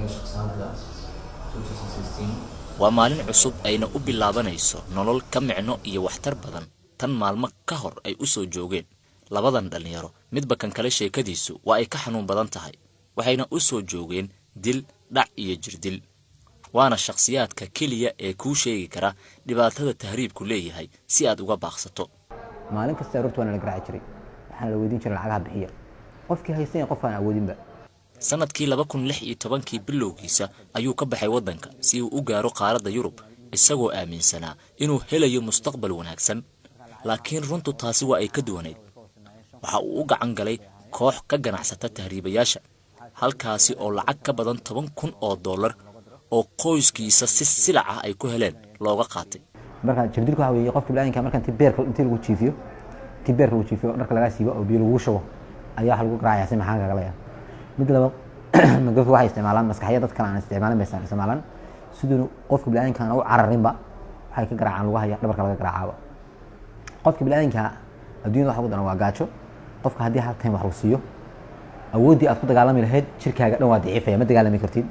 2016. Waa maalin cusub ayna u bilaabanayso nolol ka micno iyo waxtar badan tan maalmo ka hor ay u soo joogeen. Labadan dhallinyaro midba kan kale sheekadiisu waa ay ka xanuun badan tahay, waxayna u soo joogeen dil, dhac iyo jirdil, waana shakhsiyaadka keliya ee kuu sheegi kara dhibaatada tahriibku leeyahay si aad uga baaqsato. Maalin kasta aroorta waa nala garaaci jiray. Waxaana la weydiin jiray lacagaha bixiya, qofkii haystay, qofkaan awoodinba. Sannadkii 2016-kii bilowgiisa ayuu ka baxay waddanka si uu u gaaro qaaradda Yurub, isagoo aaminsanaa inuu helayo mustaqbal wanaagsan, laakiin runtu taasi waa ay ka duwanayd. Waxa uu u gacan galay koox ka ganacsata tahriibayaasha, halkaasi oo lacag ka badan $10,000 oo qoyskiisa si silac ah ay ku heleen looga qaatay. Marka jirdilku waxa weeye qofka bini'aadamka marka intii beerka lagu jiifiyo, dharka lagaa siibo oo biyo lagu shubo ayaa waxa lagu garaacaya si maxaan kagalaya. Mid laba, magafi waxay isticmaalaan maskaxya dad kale aan isticmaalin bay isticmaalaan. Siduu qofka bini'aadamka aan u cararinba, waxay ka garaacaan lugaha iyo dhabarka laga garaacaaba. Qofka bini'aadamka adduunyada waxa ugu daran waa gaajo. Qofka haddii hal time wax lagu siiyo, awooddii aad ku dagaalami lahayd jirkaaga dhan waa daciifaya, ma dagaalami kartid.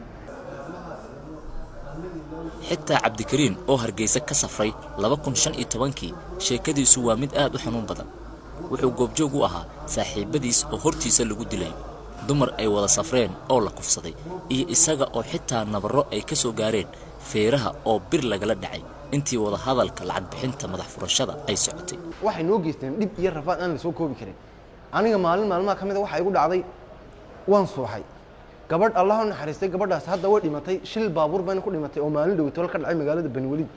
Xitaa Cabdikariin oo Hargeysa ka safray 2015-kii, sheekadiisu waa mid aad u xanuun badan. Wuxuu goobjoog u ahaa saaxiibbadiis oo hortiisa lagu dilayo, dumar ay wada safreen oo la kufsaday, iyo isaga oo xitaa nabarro ay ka soo gaareen feeraha oo bir lagala dhacay intii wadahadalka lacag bixinta madax furashada ay socotay. Waxay noo geysteen dhib iyo rafaad aan la soo koobi karin. Aniga maalin maalmaha ka mid a waxaa igu dhacday, waan suuxay. Gabadh, Allah u naxariistay, gabadhaas hadda way dhimatay, shil baabuur bayna ku dhimatay oo maalin dhowtol ka dhacay magaalada Baniweliid.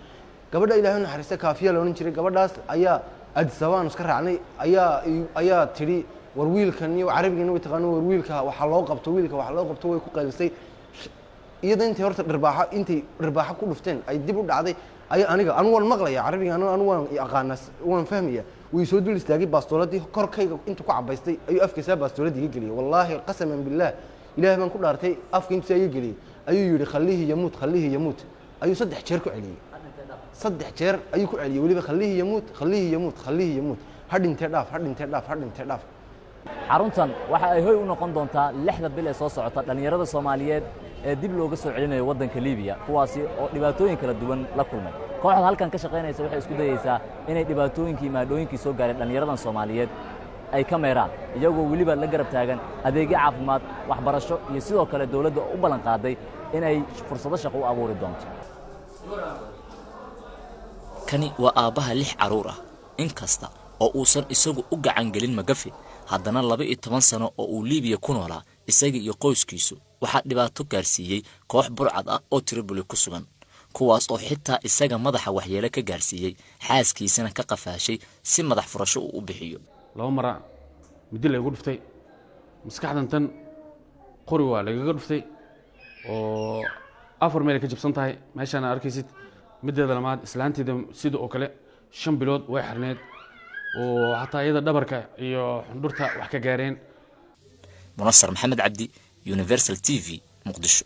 Gabadha, Ilaahay u naxariistay, Kaafiya la odhan jiray. Gabadhaas ayaa Addis Ababa aanu iska raacnay, ayaa tidhi, "War wiilkan," iyo carabigana way taqaano, "war wiilka waxaa loo qabto, wiilka waxaa loo qabto." Way ku qaylisay. Iyada intay horta dharbaaxo, intay dharbaaxo ku dhufteen ay dib u dhacday ayaa aniga anu waan maqlaya carabiga, anu waan aqaanaa, waan fahmaya. Wuu soo dul istaagay, baastooladii korkayga intuu ku cabaystay ayuu afkaisaa baastooladii iga geliyay. Wallaahi, qasaman billaah, Ilaahay baan ku dhaartay, afka intuusaa iga geliyey ayuu yidhi, "خليه يموت، خليه يموت." Ayuu saddex jeer ku celiyey, saddex jeer ayuu ku celiyey weliba, "خليه يموت، خليه يموت، خليه يموت." Ha dhintee dhaaf, ha dhintee dhaaf, ha dhintee dhaaf. Xaruntan waxa ay hoy u noqon doontaa 6da bil ee soo socota dhallinyarada Soomaaliyeed ee dib looga soo celinayo waddanka Liibiya, kuwaasi oo dhibaatooyin kala duwan la kulmay. Kooxda halkan ka shaqaynaysa waxay isku dayeysaa inay dhibaatooyinkii maadhooyinkii soo gaaray dhallinyaradan Soomaaliyeed ay ka meeraan, iyagoo weliba la garab taagan adeegyo caafimaad, waxbarasho iyo sidoo kale dowladda oo u ballan qaaday inay fursado shaqo u abuuri doonto. Kani waa aabbaha lix carruur ah. In kasta oo uusan isagu u gacan gelin magafe, haddana 12 sano oo uu Liibiya ku noolaa, isaga iyo qoyskiisu waxaa dhibaato gaarsiiyey koox burcad ah oo Tripoli ku sugan, kuwaas oo xitaa isaga madaxa waxyeelo ka gaarsiiyey, xaaskiisana ka qafaashay si madax furasho uu u bixiyo. Laba mara midi la igu dhuftay, maskaxdan tan qori waa lagaga dhuftay oo afar meel ay ka jabsan tahay meeshaan aad arkaysid. Mideeda lamaad, islaanteeda sida oo kale 5 bilood way xirneed oo xataa iyada dhabarka iyo xundhurta wax ka gaareen. Munasar Maxamed Cabdi, Universal TV, Muqdisho.